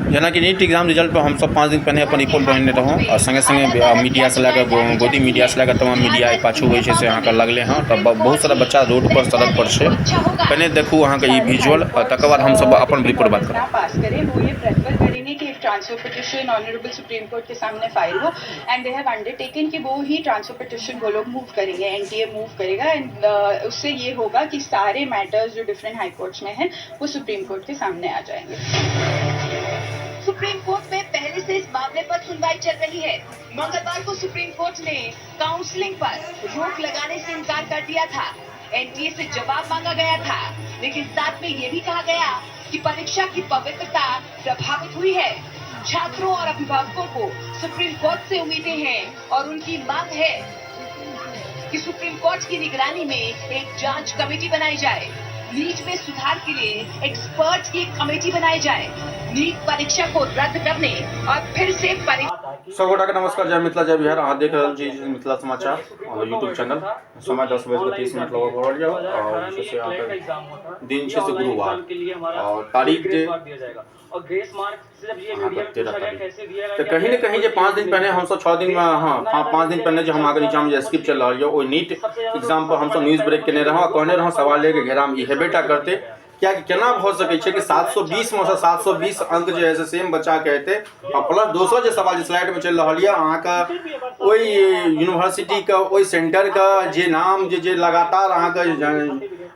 जेनाकि NEET exam result पर हमसब 5 दिन पहिने अपन रिपोर्ट बनेने रहौं आ सङ्गे सङ्गे मीडियासँ लए कऽ गोदी मीडियासँ लए कऽ तमाम मीडिया एहि पाछू जे छै से अहाँके लगलै हँ तऽ बहुत सारा बच्चा रोडपर सड़कपर छै। पहिने देखू अहाँके ई विजुअल आ तकर बाद हमसब अपन रिपोर्ट बात करब। पास करें, वो ये प्रेफर करेंगे कि एक transfer petition honourable supreme court के सामने फाइल हो एंड they have undertaken कि वो ही ट्रांसफर पिटिशन वो लोग मूव करेंगे, एनटीए मूव करेगा एंड उससे ये होगा कि सारे मैटर्स जो डिफरेंट हाई कोर्ट्स में हैं वो सुप्रीम कोर्ट के सामने आ जाएंगे। सुप्रीम कोर्ट में पहले से इस मामले पर सुनवाई चल रही है। मंगलवार को सुप्रीम कोर्ट ने काउंसलिंग पर रोक लगाने से इनकार कर दिया था। एनटीए से जवाब मांगा गया था, लेकिन साथ में ये भी कहा गया कि परीक्षा की पवित्रता प्रभावित हुई है। छात्रों और अभिभावकों को सुप्रीम कोर्ट से उम्मीदें हैं और उनकी मांग है कि सुप्रीम कोर्ट की निगरानी में एक जांच कमेटी बनाई जाए, नीट में सुधार के लिए एक्सपर्ट की एक कमेटी बनाई जाए, नीट परीक्षा को रद्द करने और फिर से परीक्षा सब गोटाके नमस्कार, जय मिथिला, जय बिहार। अहाँ देख रहल छी मिथिला समाचार और यूट्यूब चैनल। समय 10:30 लगभग भऽ रहल यऽ और जे छै से अहाँके दिन छै से गुरुवार और तारीख जे अहाँके 13 तारीख। तऽ कहीं ने कहीं जे 5 दिन पहिने हमसब 6 दिन, हँ 5 दिन पहिने जे हम अहाँके नीचाँमे जे स्क्रिप्ट चलि रहल यऽ ओहि नीट एग्जाम पर हमसब न्यूज ब्रेक केने रहौं आ कहने रहौं सवाल एक घेरामे ई हेबे टा करतै, किएकि केना भऽ सकै छै कि 720 मे सँ 720 अंक जे है से सेम बच्चाके हेतै। आ प्लस दोसर जे सवाल जे स्लाइडमे चलि रहल यऽ, अहाँके ओहि यूनिवर्सिटीके ओहि सेंटरके जे नाम जे जे लगातार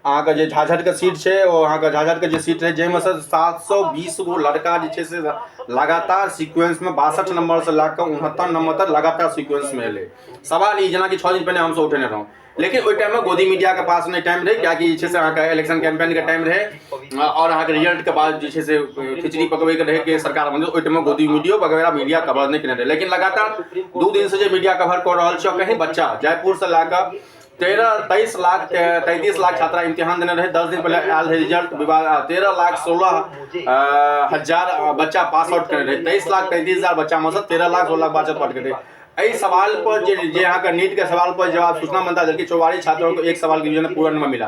अहाँके जे झाझरके सीट छै, ओ अहाँके झाझरके जे सीट रहै, जाहिमे सँ 720 गो लड़का जे छै से लगातार सिक्वेंसमे 62 नम्बरसँ लए कऽ 69 नम्बर तक लगातार सिक्वेंसमे एलै। सवाल ई जेनाकि 6 दिन पहिने हमसब उठेने रहौं, लेकिन ओहि टाइममे गोदी मीडियाके पास नहि टाइम रहै, किएकि जे छै से अहाँके इलेक्शन कैंपेनके टाइम रहै आओर अहाँके रिजल्टके बाद जे छै से खिचड़ी पकबैके रहै कि सरकार बनै। ओहि टाइममे गोदी मीडियो वगैरह मीडिया कवर नहि केने रहै, लेकिन लगातार 2 दिनसँ जे मीडिया कवर कऽ रहल छै, कहीं बच्चा जयपुरसँ लए कऽ 13 23 लाख 33 लाख छात्रा इम्तिहान देने रहै। 10 दिन पहिले आयल रहै रिजल्ट विवाद, 13,16,000 बच्चा पास आउट केने रहै। 23,33,000 बच्चामे सँ 13 लाख 16 लाख बच्चा पास केने रहै। एहि सवाल पर जे जे अहाँके नीट के सवाल पर जवाब सूचना मंत्रालय देलकै, 44 छात्रों को एक सवाल के पूरा नंबर मिला,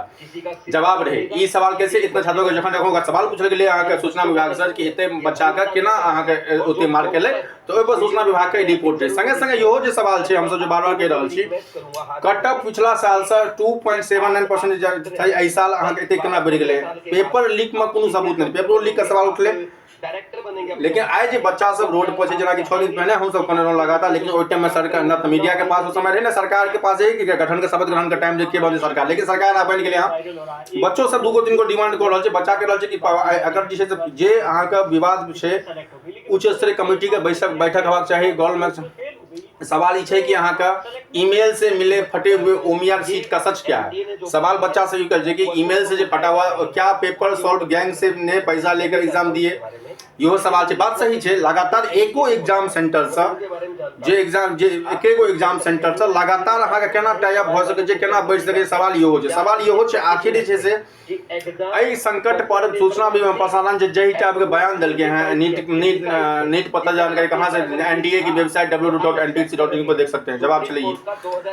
जवाब रहे ई सवाल कैसे इतना छात्रों के। जखन देखो सवाल पूछल गेलै अहाँके सूचना विभाग सर कि एते बच्चाके केना अहाँके ओते मार्क एलै, तऽ ओहिपर सूचना विभागके रिपोर्ट रहै। सङ्गे सङ्गे इहो जे सवाल छै, हमसब जे बार बार कहि रहल छी, कट ऑफ पिछला सालसँ 2.79% छै, एहि साल अहाँके एते केना बढ़ि गेलै? पेपर लीकमे कोनो सबूत नहि, पेपरो लीकके सवाल उठलै। लेकिन आइ जे बच्चा सब रोड पर छै, जेनाकि 6 दिन पहिने हमसब कहने रहौं लगातार, लेकिन ओहि टाइममे सरकार न तऽ मीडियाके पास ओ समय रहै, ने सरकारके पास रहै कि गठनके शपथ ग्रहणके टाइम जे के बनतै सरकार। लेकिन सरकार आब बनि गेलै हँ, बच्चो सब 2 गो 3 गो डिमांड कऽ रहल छै। बच्चा कहि रहल छै कि अगर जे छै से जे अहाँके विवाद छै, उच्च स्तरीय कमिटीके बैसक बैठक हेबाक चाही। गवर्नमेंट सवाल ई छै कि अहाँके ईमेल से मिले फटे हुए ओमियार सीट का सच क्या है? सवाल बच्चा से ई कहै छै कि ईमेल से जे फटा हुआ, क्या पेपर सॉल्व गैंग से ने पैसा लेकर एग्जाम दिए? इहो सवाल छै। बात सही छै। लगातार एको एग्जाम सेंटरसँ जे एग्जाम जे एकेगो एग्जाम सेंटरसँ लगातार अहाँके केना टाई अप भऽ सकै छै, केना बढ़ि सकै छै? सवाल इहो छै, सवाल इहो छै। आखिर जे छै से एहि संकट पर सूचना भी प्रसारण जे जाहि टाइपके बयान देलकै हैं, नीट नीट नीट पता जानकारी कहाँ से? एनटीए की वेबसाइट www.ntc.in पर देख सकते हैं। जवाब छलै ई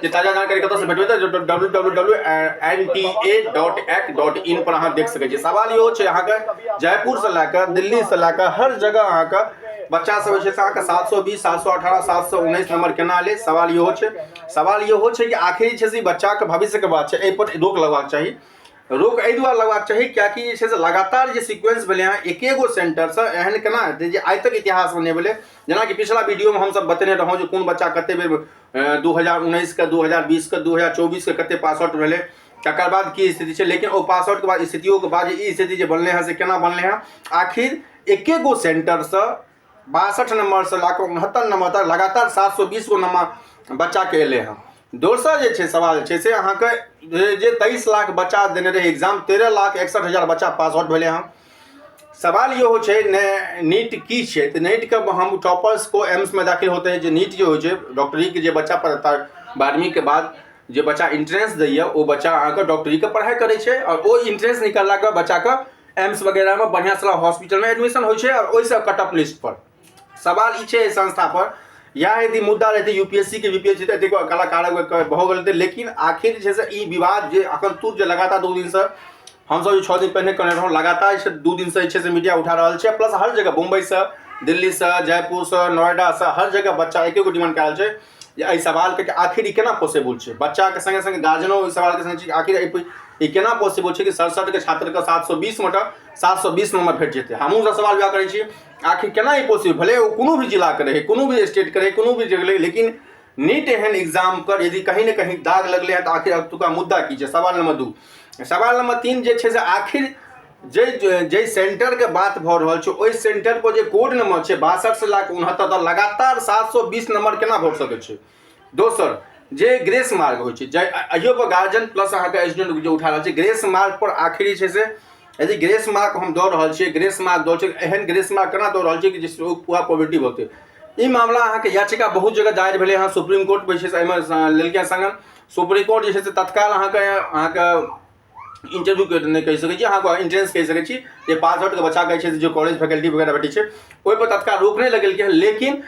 जे ताजा जानकारी कतऽसँ भेटबै, तऽ www.nta.ac.in पर अहाँ देख सकै छी। सवाल इहो छै, अहाँके जयपुरसँ लए कऽ दिल्लीसँ लए कऽ हर जगह अहाँके बच्चा सब जे छै से अहाँके 720, 718, 719 नंबर केना एलै? सवाल इहो छै। सवाल इहो छै कि आखिर जे छै से बच्चाके भविष्यके बात छै, एहिपर रोक लगबाक चाही। रोक एहि दुआरे लगबाक चाही किएकि जे छै से लगातार जे सिक्वेंस भेलै हँ एकेगो सेंटरसँ, एहन केना हेतै जे आइ तक इतिहासमे नहि भेलै? जेनाकि पिछला वीडियोमे हमसब बतेने रहौं जे कोन बच्चा कते बेर 2019के, 2020के, 2024के कते पास आउट भेलै, तकर बाद की स्थिति छै। लेकिन ओ पास आउटके बाद स्थितियोके बाद ई स्थिति जे बनलै हँ से केना बनलै हँ? आखिर एकेगो सेंटरसँ 62 नम्बरसँ लऽ कऽ 69 नम्बर तक लगातार 720 गो नम्बर बच्चाके एलै हँ। दोसर जे छै सवाल छै से अहाँके जे 23 लाख बच्चा देने रहै एग्जाम, 13,61,000 बच्चा पास आउट भेलै हँ। सवाल इहो छै ने, नीट की छै? तऽ नीटके हम टॉपर्स को एम्समे दाखिल होते हैं। जे नीट जे होइ छै, डॉक्टरीके जे बच्चा 12वींके बाद जे बच्चा इंट्रेंस दैए, ओ बच्चा अहाँके डॉक्टरीके पढ़ाइ करै छै आओर ओ इंट्रेंस निकाललाके बच्चाके एम्स वगैरहमे बढ़िआँ सलाह हॉस्पिटलमे एडमिशन होइ छै आओर ओहिसँ कट ऑफ लिस्ट पर। सवाल ई छै एहि संस्था पर या यदि मुद्दा रहितै यू पी एस सी के, बी पी एस सी, तऽ एतेक कलाकार भऽ गेल हेतै। लेकिन आखिर जे छै से ई विवाद जे अखन तुरंत जे लगातार 2 दिनसँ हमसब जे 6 दिन पहिने कहने रहौं, लगातार जे छै 2 दिनसँ जे छै से मीडिया उठा रहल छै, प्लस हर जगह मुम्बईसँ दिल्लीसँ, जयपुरसँ, नोएडासँ, हर जगह बच्चा एके गो डिमांड कए रहल छै जे एहि सवालके कि आखिर ई केना पॉसिबल छै। बच्चाके सङ्गे सङ्गे गार्जियनो ओहि सवालके सङ्गे छै कि आखिर ई केना पॉसिबल छै कि 67के छात्रके 720 मे 720 नंबर भेट जेतै। हमहूँ सब सवाल वएह करै छी, आखिर केना ई पॉसिबल? भले ओ कोनो भी जिलाके रहै, कोनो भी स्टेटके रहै, कोनो भी जगह रहै, लेकिन नीट एहन एग्जाम पर यदि कहीं ने कहीं दाग लगलै हँ, तऽ आखिर एतुका मुद्दा की छै? सवाल नंबर 2। सवाल नंबर 3 जे छै से आखिर जाहि जाहि सेंटरके बात भऽ रहल छै, ओहि सेंटर पर जे कोड नंबर छै 62 से लए कऽ 69 तक, लगातार 720 नंबर केना भऽ सकै छै? दोसर, जे ग्रेस मार्क होइ छै, जे अहियो पर गार्जियन प्लस अहाँके स्टूडेंट जे उठा रहल छै, ग्रेस मार्क पर आखिर जे छै से यदि ग्रेस मार्क हम दऽ रहल छियै, ग्रेस मार्क दऽ छियै, एहन ग्रेस मार्क केना दऽ रहल छियै कि जाहिसँ ओ पूरा पॉजिटिव होतै? ई मामला अहाँके याचिका बहुत जगह दायर भेलै हँ। सुप्रीम कोर्ट जे छै से एहिमे लेलकै हँ संज्ञान। सुप्रीम कोर्ट जे छै से तत्काल अहाँके अहाँके इंटरव्यू नहि कहि सकै छी, अहाँके एंट्रेंस कहि सकै छी, जे पास आउटके बच्चाके जे छै से जो कॉलेज फैकल्टी वगैरह भेटै छै, ओहिपर तत्काल रोक नहि लगेलकै हँ। लेकिन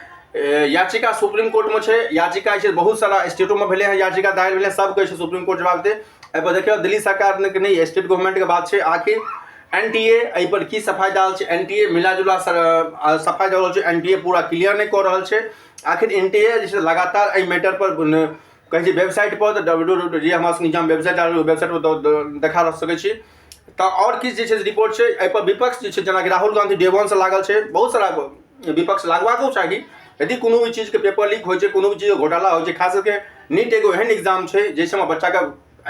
याचिका सुप्रीम कोर्टमे छै। याचिका जे छै बहुत सारा स्टेटोमे भेलै हँ, याचिका दायर भेलै। सब कहै छै सुप्रीम कोर्ट जवाब दे। एहिपर देखियौ, दिल्ली सरकार नहि, स्टेट गवर्नमेंटके बात छै। आखिर एनटीए एहिपर की सफाइ दऽ रहल छै? एनटीए मिला जुला सफाइ दऽ रहल छै, एनटीए पूरा क्लियर नहि कऽ रहल छै। आखिर एनटीए जे छै लगातार एहि मैटर पर कहै छै वेबसाइट पर, तऽ डब्ल्यू डब्ल्यू जे हमरा सबके नीचाँमे वेबसाइट आयल, वेबसाइट पर देखा सकै छी। तऽ आओर किछु जे छै रिपोर्ट छै। एहिपर विपक्ष जे छै, जेनाकि राहुल गांधी डे वन से लागल छै, बहुत सारा विपक्ष लागबाको चाही। यदि कोनो भी चीजके पेपर लीक होइ छै, कोनो भी चीजके घोटाला होइ छै, खास करके नीट एगो एहन एग्जाम छै जाहिसँ बच्चाके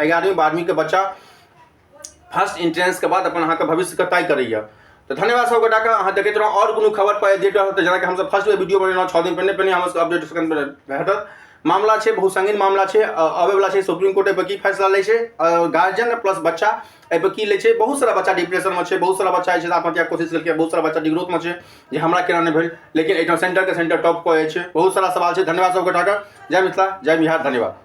11वीं 12वींके बच्चा फर्स्ट एंट्रेंसके बाद अपन अहाँके भविष्यके तय करैए। तऽ धन्यवाद सब गोटाके, अहाँ देखैत रहू। आओर कोनो खबर पर अपडेट रहत, जेनाकि हमसब फर्स्ट बेर वीडियो बनेलहुँ, 6 दिन पहिने पहिने हमर सबके अपडेट भेटत। मामला छै, बहुत संगीन मामला छै, अबै वला छै। सुप्रीम कोर्ट एहिपर की फैसला लै छै, गार्जियन प्लस बच्चा एहिपर की लै छै? बहुत सारा बच्चा डिप्रेशनमे छै, बहुत सारा बच्चा जे छै आत्महत्याके कोशिश केलकै, बहुत सारा बच्चा डिग्रोथमे छै जे हमरा केना नहि भेल, लेकिन एहिठाम सेंटरके सेंटर टॉप कऽ जाइ छै। बहुत सारा सवाल छै। धन्यवाद सब गोटाके। जय मिथिला, जय बिहार, धन्यवाद।